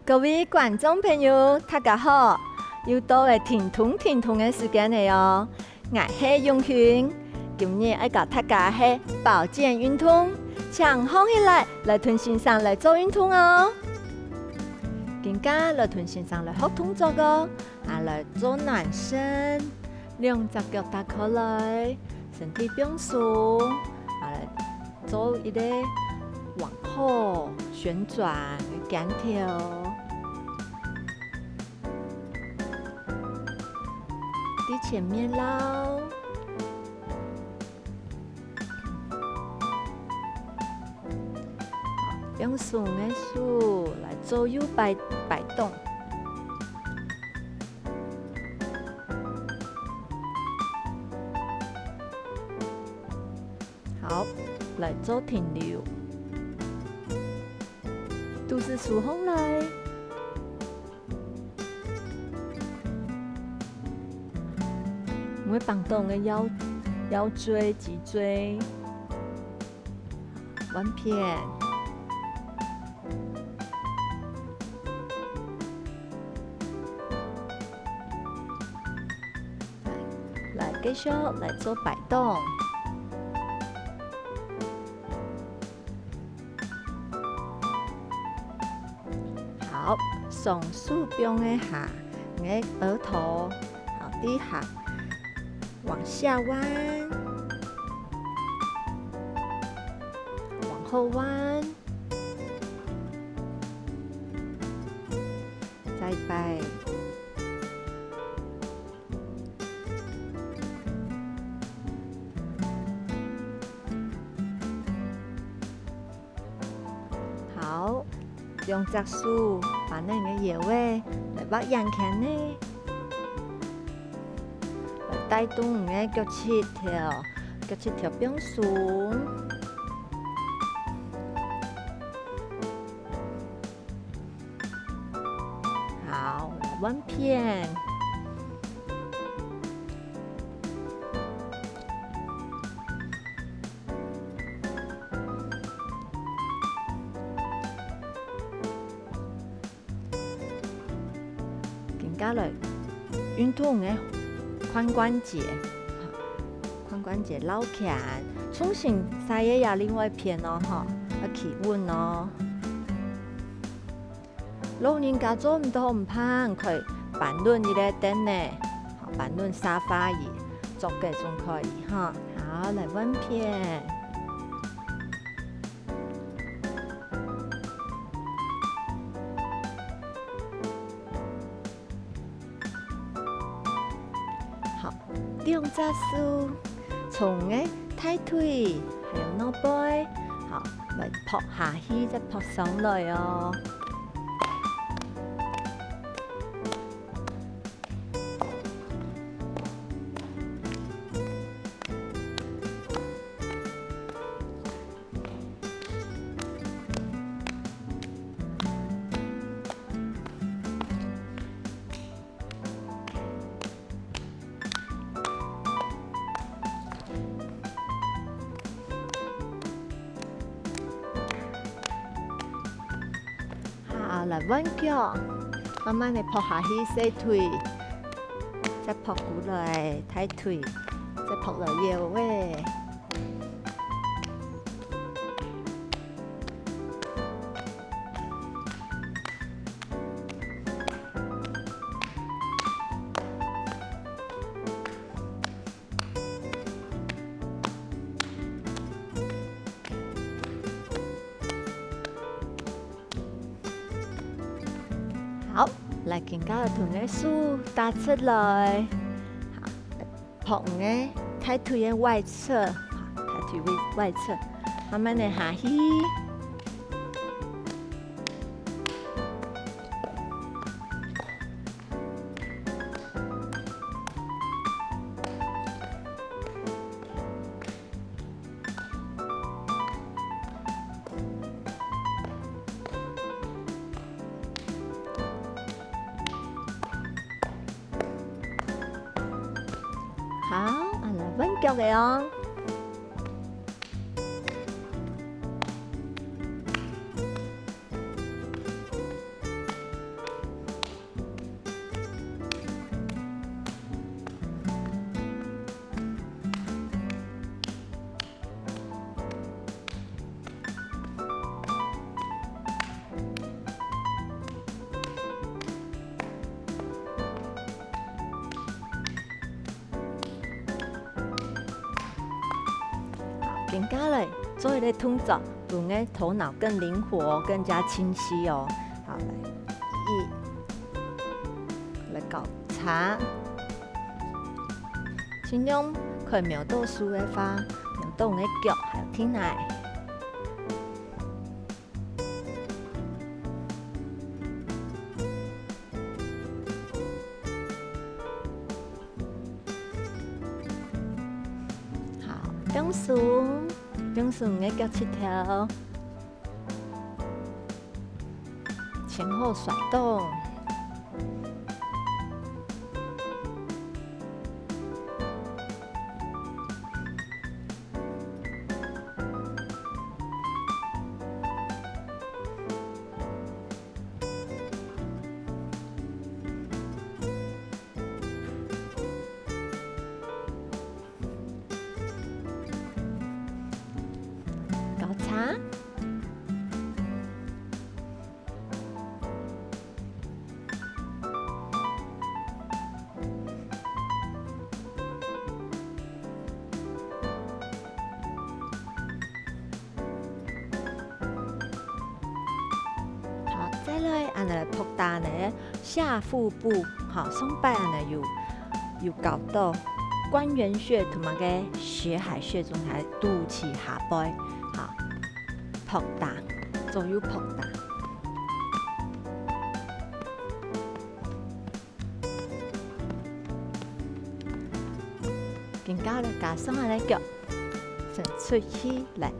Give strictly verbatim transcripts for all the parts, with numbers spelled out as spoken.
各位觀眾朋友，大家好！又到了停動停動个時間了哦！𠊎係永興，今日愛教大家个係保健運動，請䟘起來，來同先生來做運動哦！今下來同先生來學動作哦！啊，來做暖身，兩隻腳打開來，身體放鬆，啊，來 做一個往後旋轉个肩頭，在前面撈，用鬆个手來左右擺，擺動。 好，來做停留。肚屎收䟘來。毋會挷著个腰，腰椎、脊椎。換片。 來，繼續來做擺動。好，雙手放个下，你个額頭，好，在下，往下彎，往後彎。 再擺。好，兩隻手把你个腰仔來畫圓圈呢，來帶動你个腳膝頭，腳膝頭放鬆。 好，來換片。今下來運動你个髖關節，髖關節繞圈，重新再一下另外一片哦，吼，愛企穩哦。 老人家做毋到毋怕，可以搬輪一個凳仔，好，搬輪沙發椅，坐个總可以哈。好，來換片。好，兩隻手，從你个大腿，還有腦背，好，來拍下去，再拍上來哦。 好，來換腳，慢慢个仆下去，細腿，再仆過來，大腿，再仆來腰仔。 好，來，今下同个手打直來。好， 拍你个大腿个外側，大腿外，外側，慢慢个下去。好，啊，來換腳个哦。接下來做一個動作，分𠊎頭腦更靈活，更加清晰哦。好，來，一，來交叉，盡量看摸著手个話，摸著𠊎个腳還有脣仔。 好，放鬆，放鬆你个腳趾頭，前後甩動。 交叉。 好，再來，恁樣來拍打呢，下腹部，好，上擺恁樣有，有教到關元穴同埋个血海穴，總係肚臍下背，好，拍打，左右拍打。 緊接來加上𠊎个腳，伸出去來。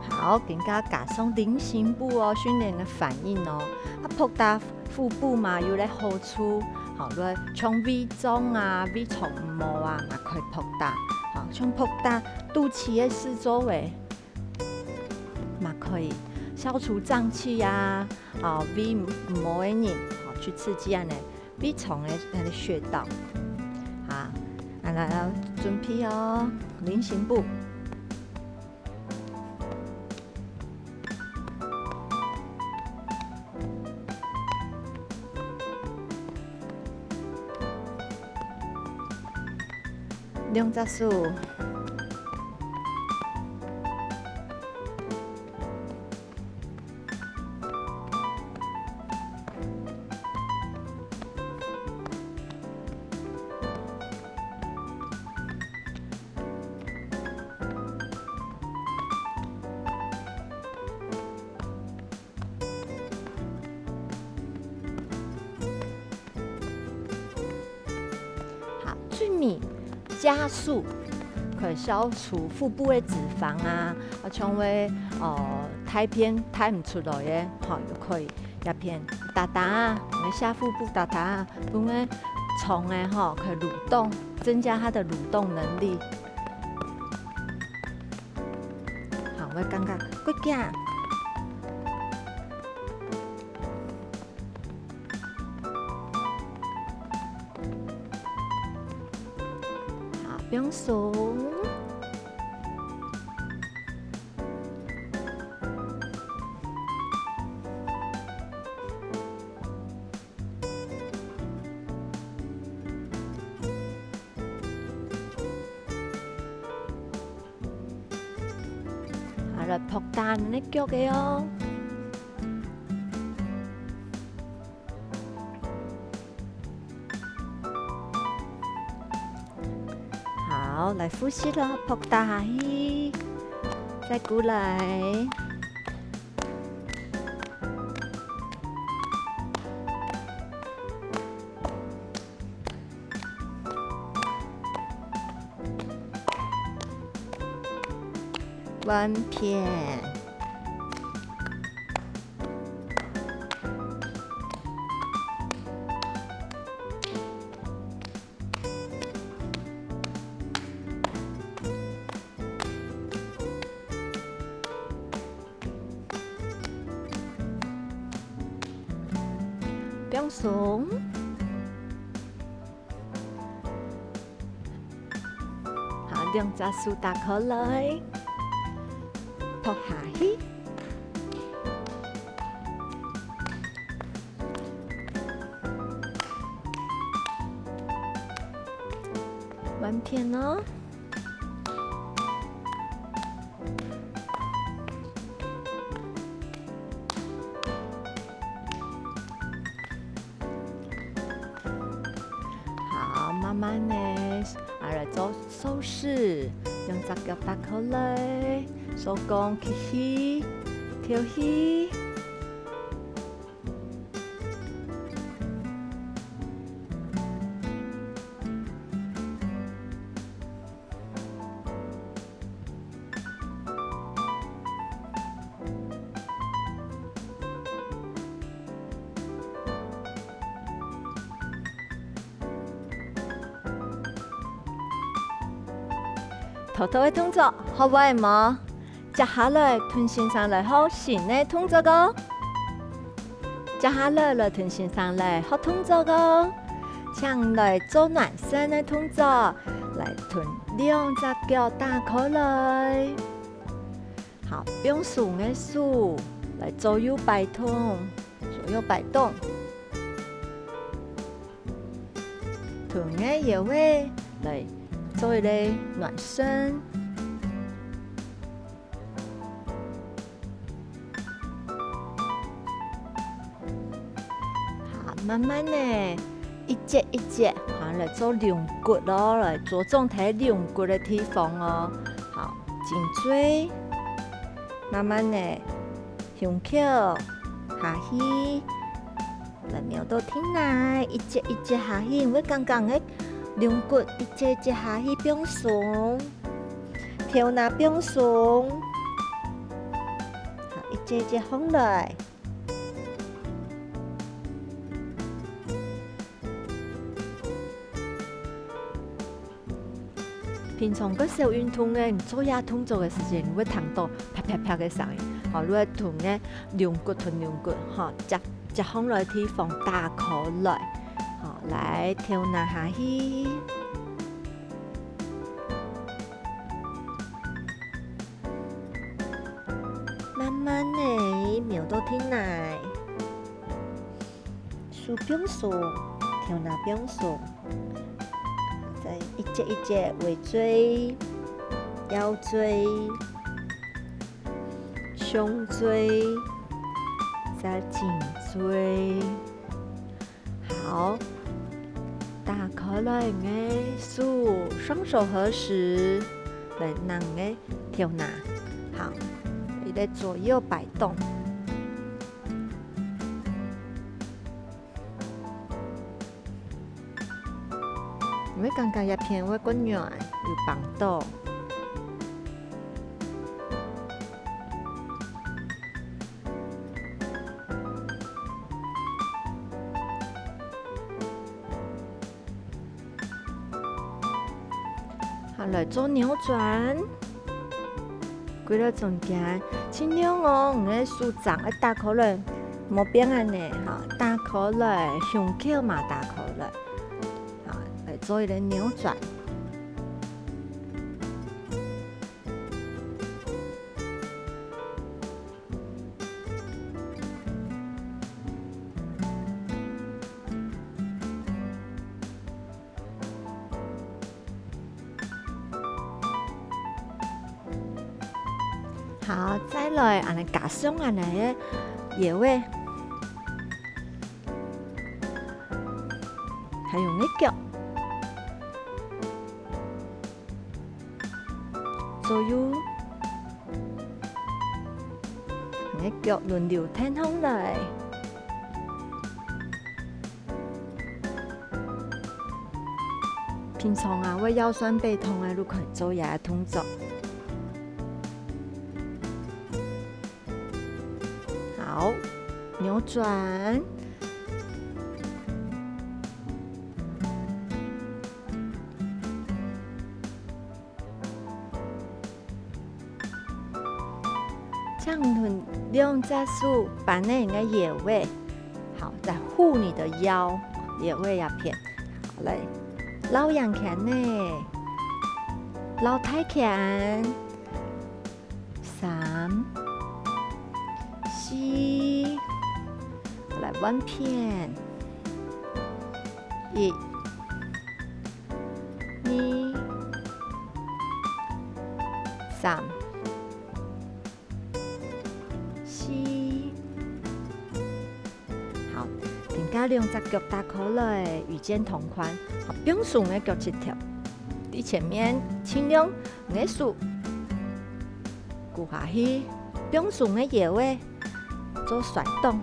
好，緊接加上菱形步哦，訓練个反應哦。啊，拍打腹部嘛，有个好處，好，來像胃脹啊、胃腸毋好啊，嘛可以拍打。好，像拍打肚臍个四周圍，嘛可以消除脹氣啊，啊，胃毋好个人，好，去刺激恁樣 胃腸个，个穴道。啊，來，來，準備哦，菱形步。 兩隻手。 好，最尾加速，可以消除腹部个脂肪啊，啊，像會，呃，大便大毋出來个，吼，又可以這片打打啊，𠊎个下腹部打打啊，分該腸仔吼可以蠕動，增加它的蠕動能力。好，𠊎感覺過遽。 好，放鬆。 啊，來拍打你个腳个哦。好，來呼吸咯，拍打下去，再過來。 換片。 好，放鬆。好，兩隻手打開來，托下去。換片哦。 好，慢慢仔，啊，來做手勢，用隻腳打開來，手講吸氣、敨氣。 頭頭个動作學會無？接下來同先生來學新个動作哦。接下來來同先生來學動作哦。請來做暖身个動作，來同兩隻腳打開來。 好，放鬆个手，來左右擺動，左右擺動。同个腰仔來做一個暖身。好，慢慢仔，一節一節，好，來做龍骨囉，來着重在龍骨个地方哦。好，頸椎，慢慢仔，胸口下去，來摸到胼下，一節一節下去，因為剛剛个龍骨一節一節下去放鬆，頭那放鬆，好，一節一節放來。 平常个小運動呢，你做這動作个時節，你會聽到啪啪啪个聲音，吼，你會同个龍骨同龍骨，吼，接，接上來个地方打開來，吼，來，頭那下去。 慢慢仔摸到胼下，手放鬆，頭那放鬆，再一節一節尾椎、腰椎、胸椎、再頸椎。 好，打開來你个手，雙手合十，來擛你个頭那。好，一個左右擺動。你會感覺這片會較軟，有幫到。 好，來做扭轉。歸到中間，盡量哦，你个手掌愛打開來，莫變恁呢，哈，打開來，胸口嘛打開來。好，來做一個扭轉。 好，再來，恁呢加上恁呢个腰仔，還有你个腳。 左右，你个腳輪流跈上來。平常啊，會腰痠背痛个，就可以做這動作。好，扭轉。 請同兩隻手扳等你个腰仔，好，在護你的腰，也會這片。好，來，摎羊圈呢，摎大圈，三、四，來換片，一、二、三、 四。好，今下兩隻腳打開來，與肩同寬，好，放鬆个腳趾頭。在前面，盡量你个手跍下去，放鬆个腰仔，做甩動。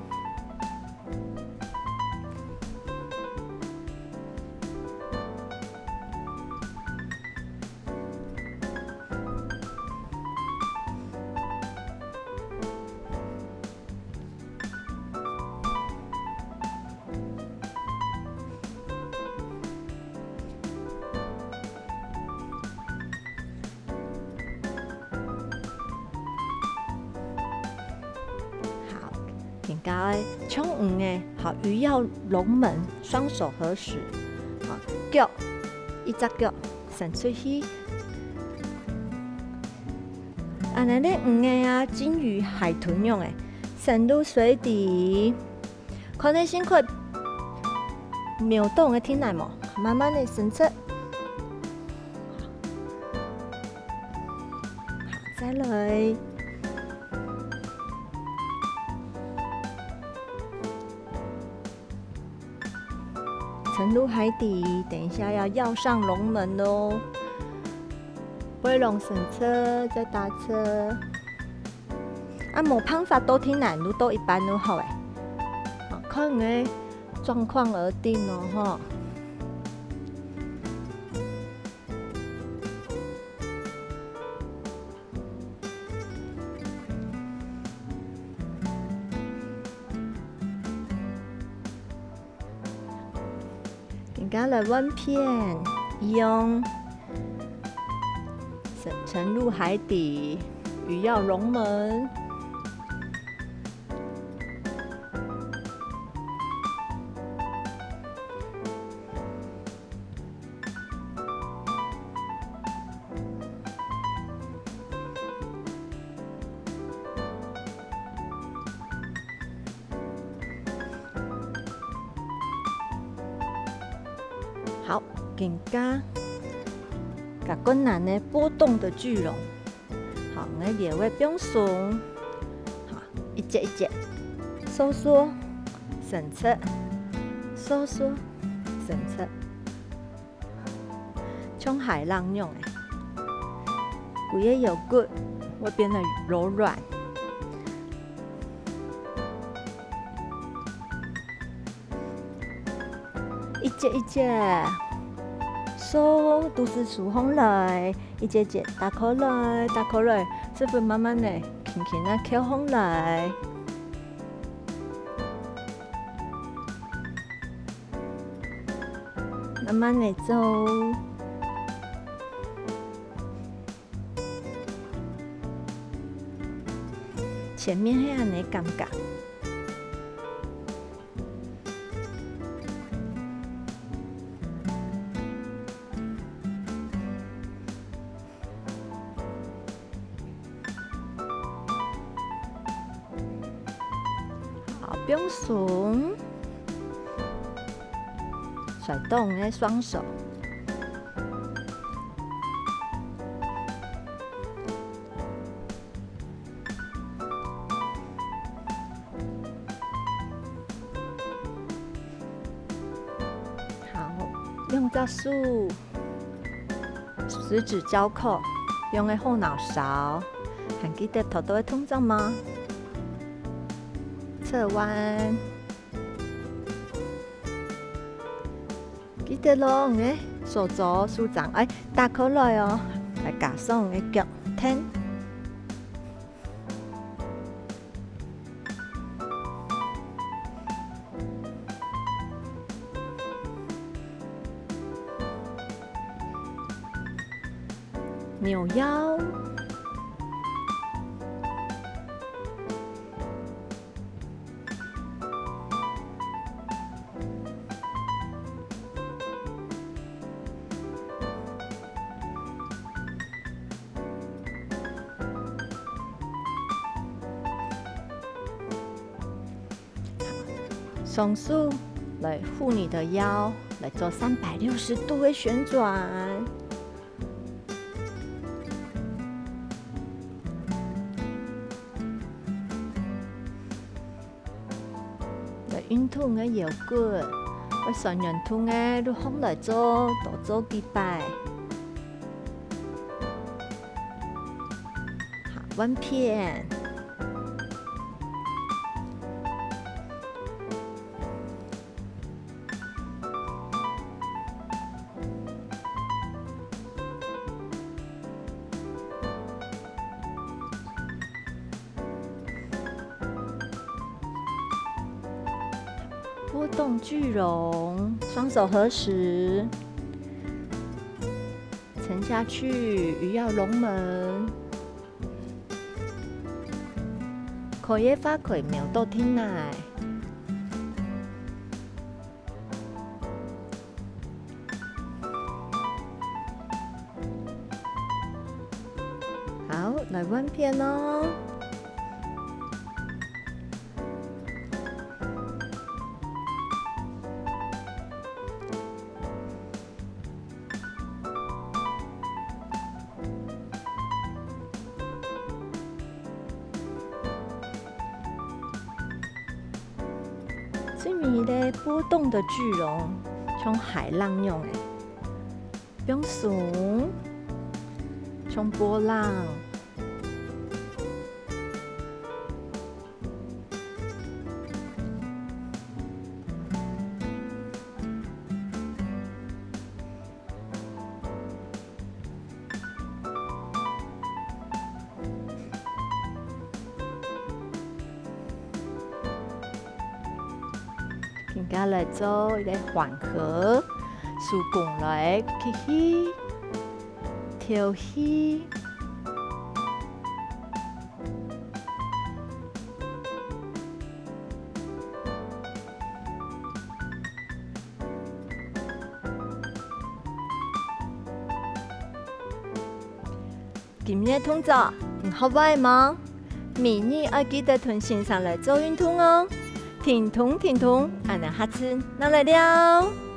好，今下个像魚仔，好，魚躍龍門，雙手合十，好，腳，一隻腳伸出去。恁呢个魚仔啊，鯨魚、海豚樣仔，伸入水底。 看你身軀摸著个地泥無？慢慢仔伸出。再來。沉入海底，等一下要躍上龍門囉。背囊伸直，再打直。 啊，無辦法到地泥，就到一半就好欸。啊，看你个狀況而定喔，吼。 今下來換片，一樣，沉，沉入海底，魚躍龍門。 好，今下較困難个波動的巨龍。好，𠊎腰仔放鬆。好，一節一節，收縮，伸直，收縮，伸直。 像海浪樣仔，歸个腰骨會變得柔軟。一節一節，收，肚屎收䟘來，一節節打開來，打開來，屎朏慢慢仔，輕輕仔翹䟘來。 慢慢仔做。前面係恁仔感覺。 好，放鬆，甩動你个雙手。 好，兩隻手，十指交扣，用个後腦勺，還記得頭拄个動作嗎？側彎。 記得囉，你个手肘、手踭愛打開來喔，來加上你个腳跈。扭腰。雙手來護你的腰，來做三百六十度的旋轉。來運動你个腰骨，愛酸軟痛个，就放來做，多做幾擺。好，換片。 波動巨龍，雙手合十，沉下去，魚躍龍門。可以發開，摸到天來。 好，來換片哦。 最尾咧，波動的巨龍，像海浪樣仔，放鬆，像波浪。 今下來做一個緩和，手弓來吸氣、敨氣。 今日動作你學會無？每日愛記得同先生來做運動哦！停動，停動，恁樣下次正來尞。